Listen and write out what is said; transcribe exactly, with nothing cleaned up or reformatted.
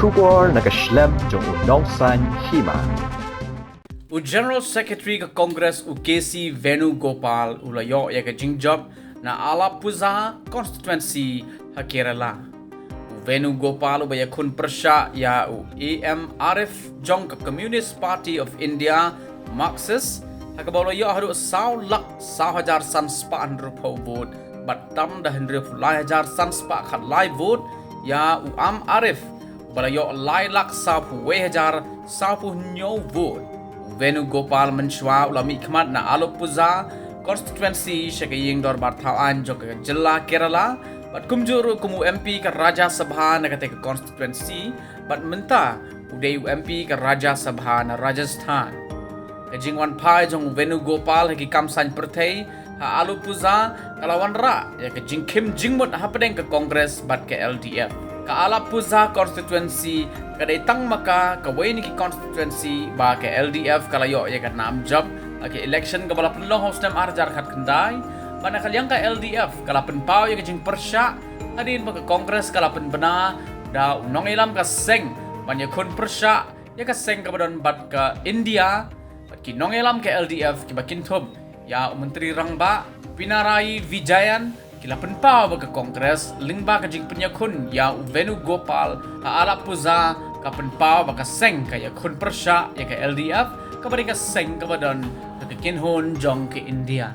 Khubor na ka shlem jong u Nongsaiñ Hima. U General Secretary ka Congress u K C Venugopal u la ïoh ïa ka jingjop na Alappuzha constituency ha Kerala. U Venugopal uba ïakhun pyrshah ïa u A M Arif jong ka Communist Party of India, Marxist, ha kaba u la ïoh haduh saw lak saw hajar san spah hynriewphew vote bad tam da hynriewphew lai hajar san spah khatlai vote ïa u Am Arif uba la ïoh lai lak sawphew wei hajar sawphew hynñiew vote. U Venugopal mynshuwa u la mihkhmat na Alappuzha constituency sha ka ïing dorbar thaw aiñ jong ka jylla Kerala bad kumjuh ruh kum u M P ka Rajya Sabha na katei ka constituency bad mynta u dei u M P ka Rajya Sabha na Rajasthan. Ka jingwan phai jong u Venugopal ha ki kam saiñ pyrthei ha Alappuzha ka la wanrah ïa ka jingkhim jingmut hapdeng ka Congress bad ka L D F. Ka Alappuzha constituency ka dei tang ma ka kawei na ki constituency ba ka L D F ka la ïoh ïa ka nam jop ha ka election kaba la pynlong ha u snem ar hajar khatkhyndai, bad na ka liang ka L D F ka la pynpaw ïa ka jingpyrshah hadien ba ka Congress ka la pynbna da u nongïalam ka seng ban ïakhun pyrshah ïa ka seng kaba don bad ka India. Bad ki nongïalam ka L D F kiba kynthup ïa u Myntri Rangbah Pinarayi Vijayan ki la pynpaw ba ka Congress lyngba ka jingpynïakhun ïa u Venugopal ha Alappuzha ka pynpaw ba ka seng ka ïakhun pyrshah ïa ka L D F kaba dei ka seng kaba don ha ka kynhun jong ka India.